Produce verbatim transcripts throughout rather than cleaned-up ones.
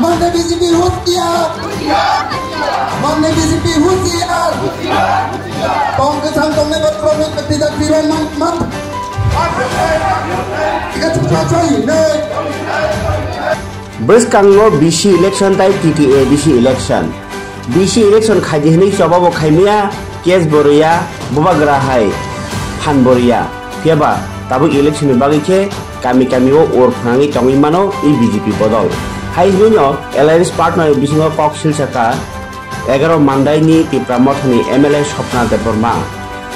Mande B J P husiar! Mande B J P husiar! Tong kwchang tongnai bathroom ni pati da tiro man man. Ika chukla chai ne. Bwskango B C election tai T T A D C election. B C election khaidi hinwi choba bo khaimaya, case bo rwya, bubagra hai phan bo rwya. Phiya ba tabuk election ni bagwi khe kami kami o ur phnangwi tongwi mano i B J P bodol. Hai hinwi no alliance partner ni bisingo kok silsa kha egaroh Mandai ni Tipra Motha ni M L A Swapna Debbarma.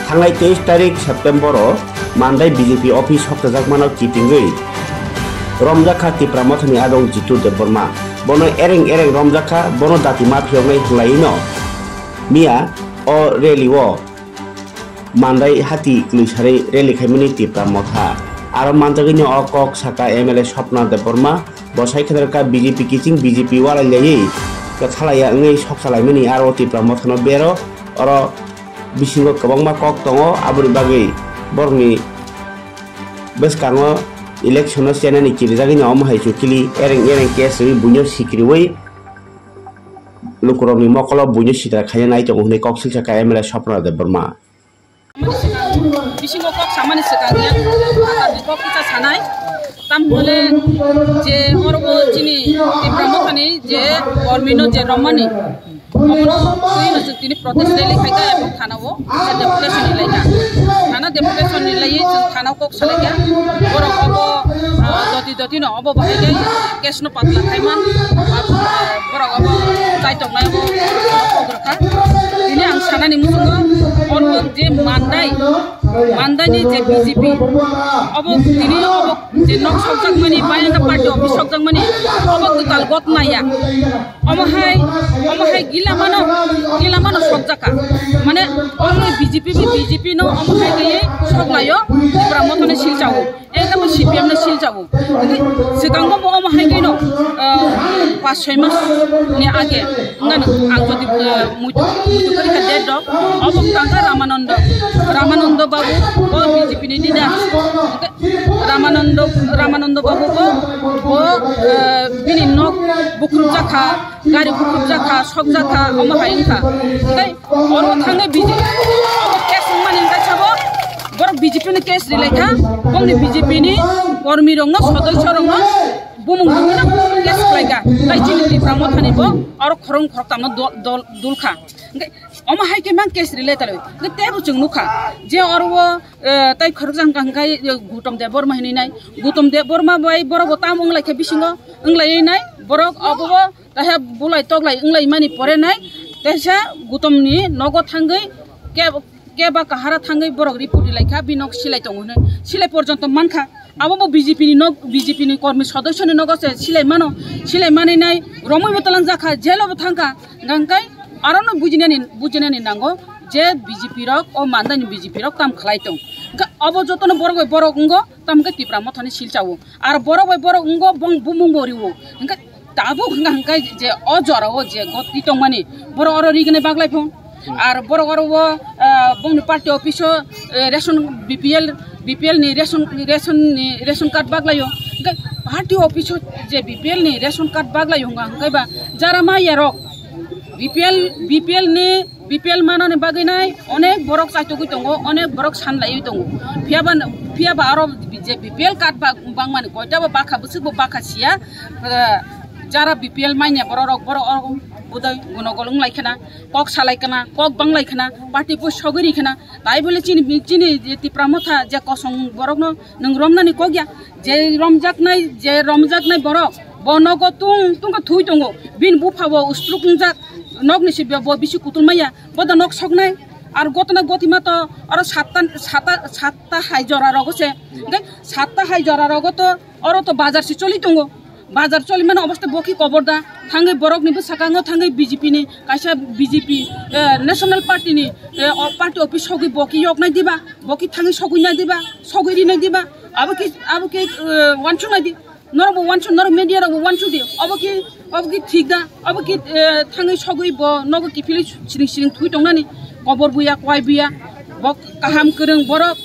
Thangnai teis tarik September o Mandai B J P office hokchajak mano kitingwi romjak kha Tipra Motha ni adong Jitu Debbarma. Bono ereng ereng romjak kha, bono dati ma phiyoknai hinlai no miya o rally o Mandai hati kwlwi sarwi rally khaimani Tipra Motha. Aro manjagwino o kok saka M L A Swapna Debbarma, bo sai khe ka B J P kiching B J P walai laiwi kwthalaiya wngwi sok salaimani aro Tipra Mothano bero oro bisingo kwbangma kok tongo, aboni bagwi borokni bwskango election-o chenani kirijagwino omo hai chukili ereng ereng case rwwi buino sikriwi lukurokni mokolo buino sitra khaina nai tongo hwnwi kok silsa kha M L A Swapna Debbarma. Bisingo kok samani swkang ya, kok kisa sanai. Tam hole je oro bo chini Tipra Mothani je kormino je romani, omono twi no chwng tini protest rally khaikha ebong thana o deputation ni laikha. Thana deputation ni laiwi chwng thana o kok salaikha. Borok obo, ah, doti doti no obo bahai khe case no patla khaiman. Borok obo chaitok nai obo kok rwkha. Tini ang sanani muchungo oro je Mandai, Mandai ni je B J P, obo tini obo je nok sokjakmani, bayangka party office sokjakmani, obo kwtal gotmaya. Omo hai, omo hai gila mano, gila mano sokjakha. Mane, omo B J P, B J P no omo hai kaiye soklaio, Tipra Mothani silchao. Ekdam C P M no silchao. Swkango bo omo hai khe no, ah, pas soi mas ni age wngano ang jodi, ah, muitu, muitu kari kha date rok. Obo tangkha Ramanando, Ramanando Babu, bo B J P ni leader. Ramanando, Ramanando Babu bo, bo, ah, bini nok bukruk jakha, gari bukruk jakha, sok jakha, omo hai wngkha. Tei Oro thangwi B J P obo case wngmani wngkha sabo, borok B J P ni case rilai kha, bongni B J P ni kormi rokno, sodosyo rokno bumung rokno case khlai kha, tai chini Tipra Mothani bo oro khoroknwi khoroktamno dol, dol, dul kha. Hwnkhe omo hai khe mang case rilai talwi. Hwnkhe teibo chwng nukha je oro o, eh, tai khoroksa hwnkha hwnkhe, eh, Gautam Debbarma hinwi nai, Gautam Debbarma bai borok bo tamo wng lai kha bisingo wng lai nai, borok obo o Kaisa bulai toklai wnglaimani pore nai, kaisa Gautamni nogo thangwi ke, keba kahara thangwi borok report rilai kha, bini nok silai tongo hwnwi. Silai porjonto mankha. Abo bo B J P ni nok, B J P ni kormi sodosyoni nogo se silai mano. Silai manwi nai romwi bo twlang jakha, jail o bo thangkha. Hwnkhe arono bujinani, bujinani nango je B J P rok, o Mandani B J P rok tam khlai tong. Hwnkhe abo jotono borok bai borok wngo, tamo khe Tipra Mothani silchao. Ar borok bai borok wngo, bong bumung bo rio. Hwnkhe tabuk hwnka hwnkhe je o jora o je goti tongmani, borok oro rigini baglai phung. Ar borok oro o, ah, bongni party office o, eh, ration B P L, B P L ni ration, ration ni ration card baglaio. Hwnkhe party office o je B P L ni ration card baglaio hwnka hwnkhe ba jara maya rok B P L, B P L ni B P L manani bagwi nai onek borok chaitugwi tongo, onek borok sanlaiwi tongo. Phiya ba, phiya ba aro je B P L card ba-, bangmani koita bo bakha, bwswk bo bakha siya, eh, jara B P L manya borok rok, borok rok budai gunogol wng lai khna, kok salai khna, kok bang lai khna, party bo sogwi ri khna. Tai bole chini, chini je Tipra Motha je kosong borokno nwng romnani kok ya, je romjaknai, je romjaknai borok bo nogo tung, tung khe thui tongo, bini bupha bo ustruk wngjak, nokni sibio bo bisi kutul maya. Boda nok soknai, ar gotna gotima to oro satta, satta, satta hai jora rogo se. Hwnkhe satta hai jora rogo to oro to bazar se choli tongo. Bazar choli mano obosta bo khe kobor da. Thangwi borok ni bwskango thangwi B J P ni kaisa B J P, eh, National Party ni, eh, o party office sogwi bo khe yok nai diba, bo khe thangwi sogwi nai diba, sogwi ri nai diba. Abo khe, abo khe, eh, wansuk nai di. Norok bo wansuk, norok media rok bo wansuk di. Obo khe, obo khe thik da. Obo khe, eh, thangwi sogwi bo nogo kiphilwi siring siring thui tongnani. Kobor buya, kwai buya. Bo kaham kwrwng borok,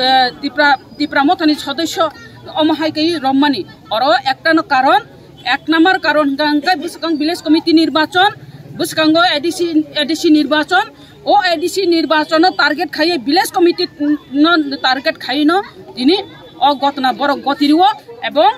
eh, Tipra, Tipra Mothani sodosyo omo hai khe romani. Oro ekta no karon Ek number karon hwnkha hwnkhe bwskang village committee nirbachon, bwskango A D C, A D C nirbachon, o A D C nirbachono target khaiwi village committee no target khaiwino tini o gotna borok gotiriwo ebong